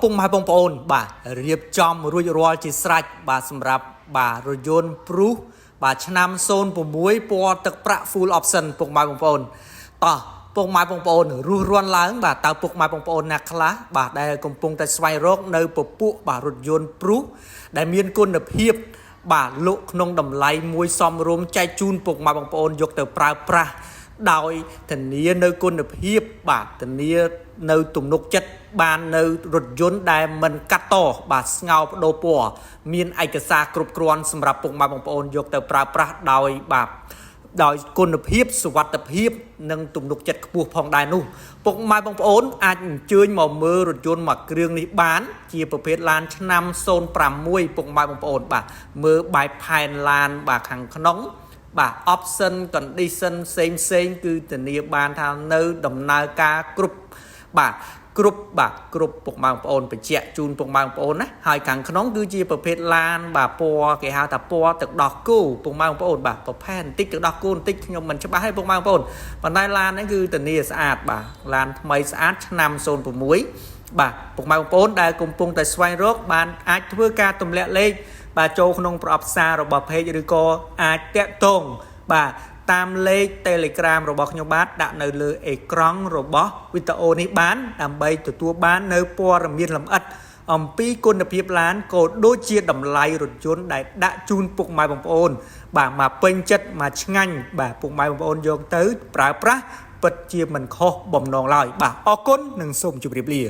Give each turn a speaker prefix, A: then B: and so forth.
A: ពុកម៉ែបងប្អូនបាទរៀបចំរួចរាល់ជាស្រេចបាទសម្រាប់បាទរថយន្ត Prius បាទឆ្នាំ06ពណ៌ទឹកប្រាក់ full option ពុកម៉ែបងប្អូនតោះពុកម៉ែបងប្អូនរុះរាន់ឡើងបាទតើពុកម៉ែបងប្អូនអ្នកខ្លះបាទដែលកំពុងតែស្វែងរកនៅពពួកបាទរថយន្ត Prius ដែលមានគុណភាព បាទលក់ក្នុងតម្លៃមួយសមរម្យចែកជូនពុកម៉ែបងប្អូនយកទៅប្រើប្រាស់ដោយធានានៅគុណភាពបាទធានានៅទំនុកចិត្តបាននៅរថយន្តដែលមិនកាត់តបាទស្ងោប្ដូរពណ៌មានឯកសារគ្រប់គ្រាន់សម្រាប់ពុកម៉ែបងប្អូនយកទៅប្រើប្រាស់ដោយបាទដោយគុណភាពសុវត្ថិភាពនិងទំនុកចិត្តខ្ពស់ផងដែរនោះពុកម៉ែបងប្អូនអាចអញ្ជើញមកមើលរថយន្តមួយគ្រឿងនេះបាន ជាប្រភេទឡានឆ្នាំ06ពុកម៉ែបងប្អូនបាទមើលបែបផែនឡានបាទខាងក្នុងបាទ option condition ផ្សេងផ្សេងគឺធានាបានថានៅដំណើរការគ្រប់បាទគ្រប់បាទគ្រប់ពុកម៉ែបងប្អូនបញ្ជាក់ជូនពុកម៉ែបងប្អូនណាហើយខាងក្នុងគឺជាប្រភេទឡានបាទពណ៌គេហៅថាពណ៌ទឹកដោះគោពុកម៉ែបងប្អូនបាទប្រភេទបន្តិចទឹកដោះគោបន្តិចខ្ញុំមិនច្បាស់ទេពុកម៉ែបងប្អូនប៉ុន្តែឡានហ្នឹងគឺធានាស្អាតបាទឡានថ្មីស្អាតឆ្នាំ06បាទពុកម៉ែបងប្អូនដែលកំពុងតែស្វែងរកបានអាចធ្វើការទម្លាក់លេខបាទចូលក្នុងប្រអប់សាររបស់ page ឬក៏អាចតាក់ទងបាទតាមលេខ Telegram របស់ខ្ញុំបាទដាក់នៅលើអេក្រង់របស់វីដេអូនេះបានដើម្បីទទួលបាននៅព័ត៌មានលម្អិតអំពីគុណភាពឡានក៏ដូចជាតម្លៃរថយន្តដែលដាក់ជូនពុកម៉ែបងប្អូន បាទមកពេញចិត្តមកឆ្ងាញ់បាទពុកម៉ែបងប្អូនយកទៅប្រើប្រាស់ពិតជាមិនខុសបំណងឡើយបាទអរគុណនិងសូមជម្រាបលា។